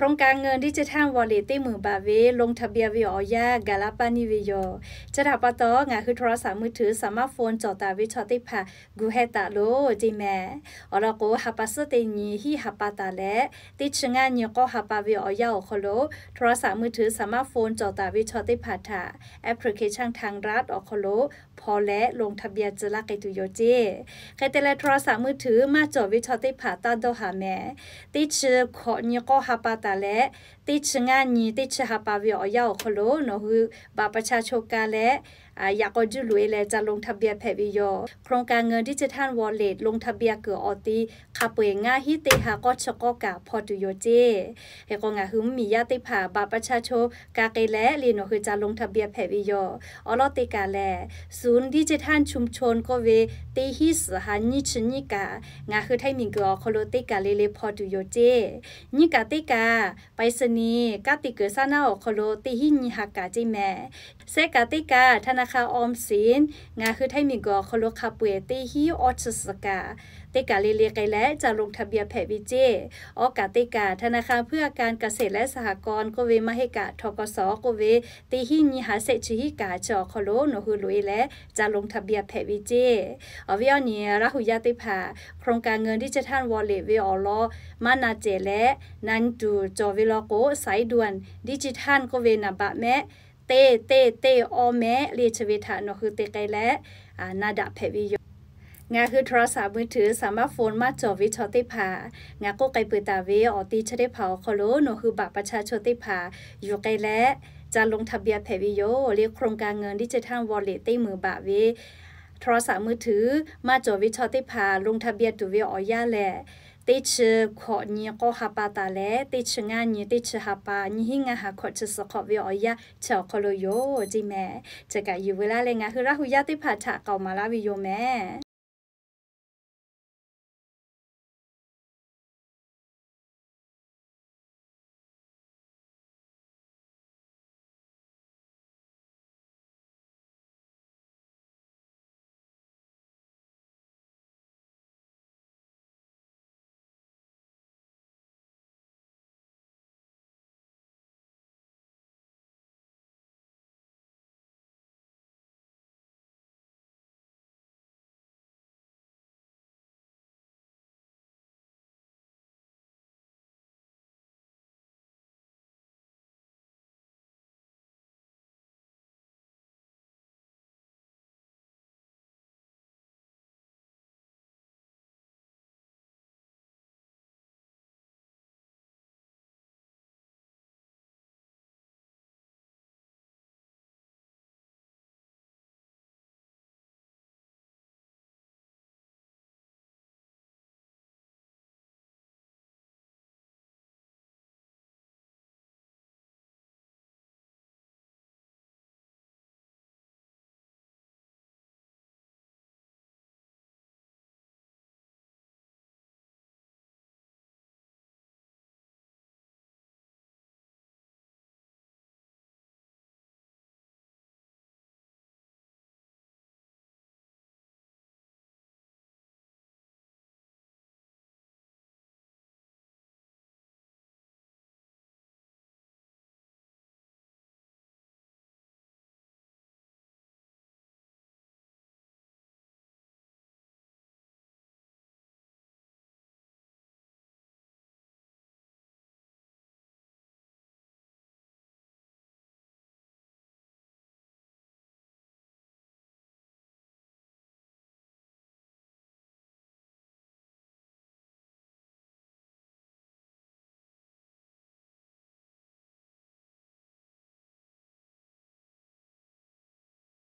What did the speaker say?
โครงการเงินดิจิทัลวอลเล็ต teˇ meunˍ baꞈ ve ลงทะเบียน ve awˬ yanˇ gaˬ la paˇ neˇ ve yoˬ. Chi htaꞈ pa taw, ngaˬ hui โทรศัพท์มือถือ สมาร์ทโฟน cawˬ taˍ ve chaw teˇ hpaˍ gu heh taˍ loˬ ceˇ mehˍ. Awˬ lawn k'o, ha pa suhˉ teˇ nyi hiˉ ha pa taˍ leh, teˇ chi ngaˇ nyi k'awˇ ha pa ve awˬ yanˇ awˬ hk'aw lo โทรศัพท์มือถือ สมาร์ทโฟน cawˬ taˍ ve chaw teˇ hpaˍ htaꞈ application ทางรัฐ awˬ hk'aw lo hpaw leh ลงทะเบียน tcuh laˇ k'ai tuˬ yoˬ ceˇ. Hk'e te leh, โทรศัพท์มือถือ maˇ cawˬ ve chaw teˇ hpaˍ taˇ dawˇ haˍ mehˍ. Teˇ chi hkawꞈ nyi k'awˇ ha pa taˍ leh, teˇ chi ngaˇ nyi teˇ chi ha pa ve awˬ yanˇ awˬ hk'aw lo nawˬ hui บัตรประชาชน ka leh, yaꞈ k'aw juˇ loꞈ e leh ca ลงทะเบียน hpehꞈ ve yoˬ. โครงการเงินดิจิทัลวอลเล็ต ลงทะเบียน kuiˬ awˬ ti hk'a peu-eˬ ngaˇ hinˉ teˇ ha k'awˇ chi k'awˇ kaꞈ hpaw tuˬ yoˬ ceˇ. Hk'e k'o, ngaˬ hui mvuhˇmiˬ yaˇ teˇ hpaˍ บัตรประชาชน ka k'ai leh le nawˬ hui ca ลงทะเบียน hpehꞈ ve yoˬ. Awˬ lawn teˇ kaˬ lehˬ, ศูนย์ดิจิทัลชุมชน k'oˆ ve teˇ hinˉ suhˍ ha nyiˇ chi nyiˇ kaꞈ ngaˬ hui Htaiˇ miˬguiˬ awˬ hk'aw lo teˇ kaˬ le le hpaw tuˬ yoˬ ceˇ. Nyiˇ kaꞈ teˇ kaˬ ไปรษณีย์ kanˉ te kuiˬ saˉ naˉ awˬ hk'aw lo teˇ hinˉ nyi ha kaꞈ ceˇ mehˍ. Sehˉ kaꞈ teˇ kaˬ ธนาคารออมสิน ngaˬ hui Htaiˇ miˬguiˬ awˬ hk'aw lo hk'a peu-eˬ teˇ hinˉ awˇ chi suhˍ kaꞈ teˇ kaˬ le le k'ai leh ca ลงทะเบียน hpehꞈ ve ceˇ. Awˬ kaꞈ teˇ kaˬ ธนาคารเพื่อการเกษตรและสหกรณ์ k'oˆ ve maˇ heˆ kaꞈ ทกส k'oˆ ve teˇ hinˉ nyi ha sehˆ chi hiˉ kaꞈ chi awˬ hk'aw lo nawˬ hui loꞈ e leh ca ลงทะเบียน hpehꞈ ve ceˇ. Awˬ viˉ awˬ nyi Laˇ huˍ yaˇ teˇ hpaˍ โครงการเงินดิจิทัลวอลเล็ต ve awˬ lawn maˇ na cehˬ leh, na nyi tuˬ cawˬ ve law k'o, สายด่วนดิจิทัล k'oˆ ve นามบัตร mehˆ teˇ teˇ teˇ awˇ mehˆ le chi ve htaꞈ nawˬ hui te k'ai leh na daꞈ hpehꞈ ve yoˬ. Ngaˬ hui โทรศัพท์มือถือ สมาร์ทโฟน maˇ cawˬ ve chaw teˇ hpaˍ, ngaˬ k'oˆ k'ai peuˬ taˍ ve awˬ ti chi teˇ hpaˍ awˬ hk'aw lo nawˬ hui บัตรประชาชน teˇ hpaˍ yuˬ k'ai leh ca ลงทะเบียน hpehꞈ ve yoˬ le. โครงการเงินดิจิทัลวอลเล็ต teˇ meunˍ baꞈ ve โทรศัพท์มือถือ maˇ cawˬ ve chaw teˇ hpaˍ ลงทะเบียน tuˬ ve awˬ yanˇ lehˬ, teˇ chi hkawꞈ nyi k'awˇ ha pa taˍ leh, teˇ chi ngaˇ nyi teˇ chi ha pa nyiˇ hinˉ ngaˇ ha hkawꞈ chi suhˍ hk'awꞈ ve awˬ yanˇ chi awˬ hk'aw lo yoˬ ceˇ mehˍ. Chi kaꞈ yuˬ veu laˇ leh ngaˬ hui Laˇ huˍ yaˇ teˇ hpaˍ htaꞈ k'aoˍ maˍ laˇ ve yoˬ mehˍ.